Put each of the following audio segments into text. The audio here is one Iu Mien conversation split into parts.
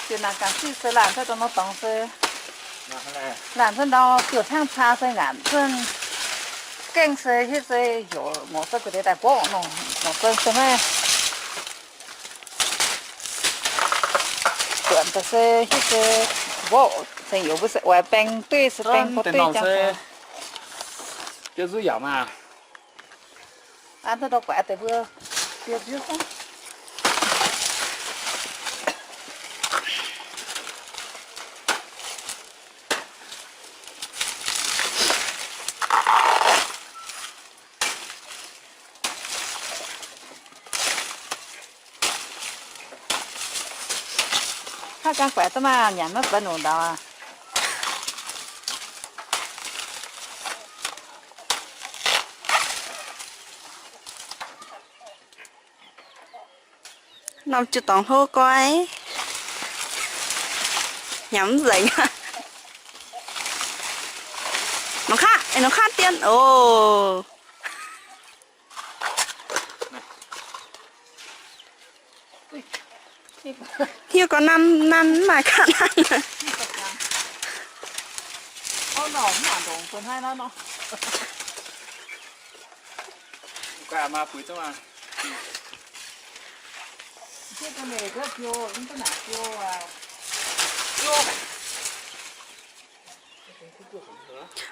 Jiex naaic gaax sic se laanh cuotv dongh nor dorngx se, laanh cuotv ndau biouv hnangv caa se ngaanc cuotv gengh se hietv se youz ngorc se gu'nguaaic deix daaih mborqv nor, ngorc se se maiv buatc daaih se hietv se mborqv cingx youz mbuo se oix baeng duqv se baeng mborqv duqv jangx. An ndau guaix deix mbuo biouv nziouv. Hnangv jangx guaix duqv maah, nyanc maiv buatc nongc ndau aqv. Norm jiu dorngx hlo goi, nyanc mv nzengc. Nongc qaqv, nongc qaqv dien oc. Hiuv gorx nanv, nanv mv maaih qaqv nanv.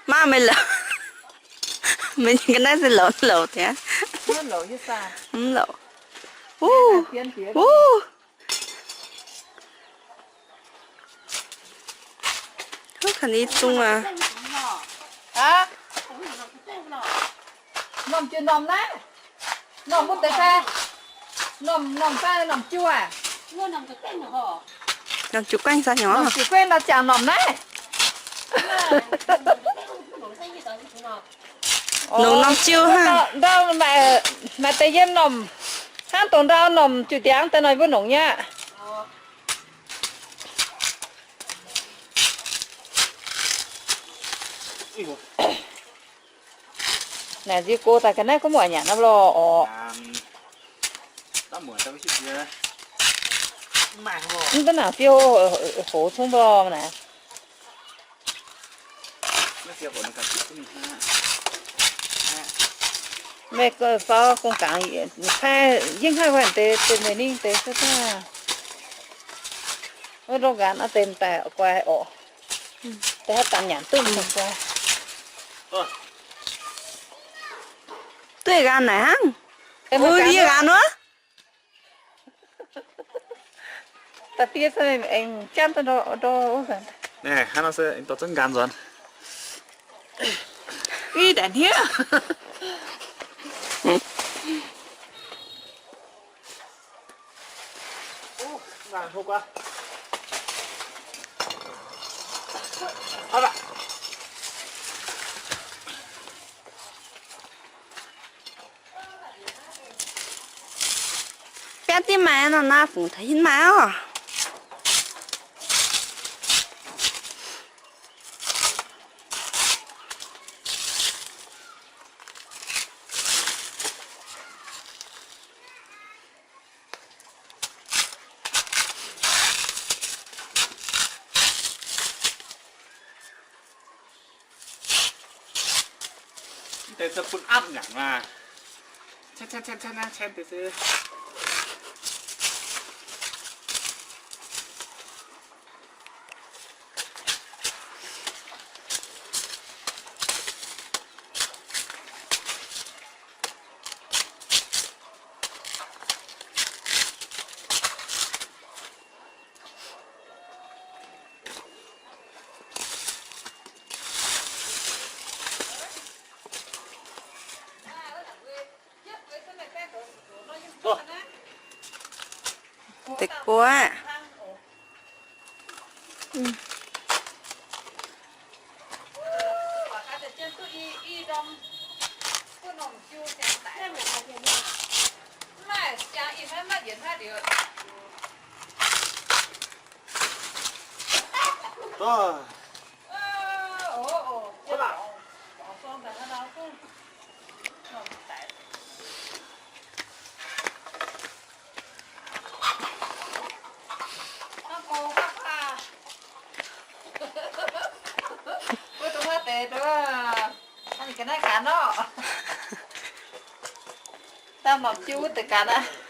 Maiv, meih louc, meih nyei ga'naaiv se louc louc tiux. Mv louc. Wuov, wuov, kani zung aqv. Norm jiu norm naaiv. Norm wuov deix fai? Norm, norm fai norm jiu aac? Norm jiu guaengv fai nor? Norm jiu guaengv nor ziangh norm naaiv. Nongc norm jiu hnangv. Ndau maaih, maaih deix yiem norm, hnangv dongh ndau norm jiu ndiangx daaih nor mbuo nongc nyei aqv. Naaic nziex gox daaih ga'naaiv gunv muoc nyanc nor lorh orqc. Mv duqv nangc fiou hoz cungv lorh naaic. Meih faux gong gaangc, yingv haiv waaic deix, deix meih ninh deix se daaih. Wuov ndorm nqaanx deix daaih guai orqc. Deix haaix dangx nyanc duqv guai. Duqv nqaanx naaic hnangv. Yie nqaanx wuov. Da'fiev se aengx janv daaih ndau, ndau wuov nqaanx. Naaiv hnangv nor se aengx dorh zunv nqaanx nzuonx. Ih, ndaangc hniev. Biaav div maaih nor naaiv fungc taux hinh maaih oc. Deix se bun apv nyanc maah. Cen, cen, cen, cen, cen deix se. Deix buoqv. Wuov dongh naaiv deix nduov, ga'naaiv gaax nor. Daaih lorz jiu wuov deix gaax naaiv.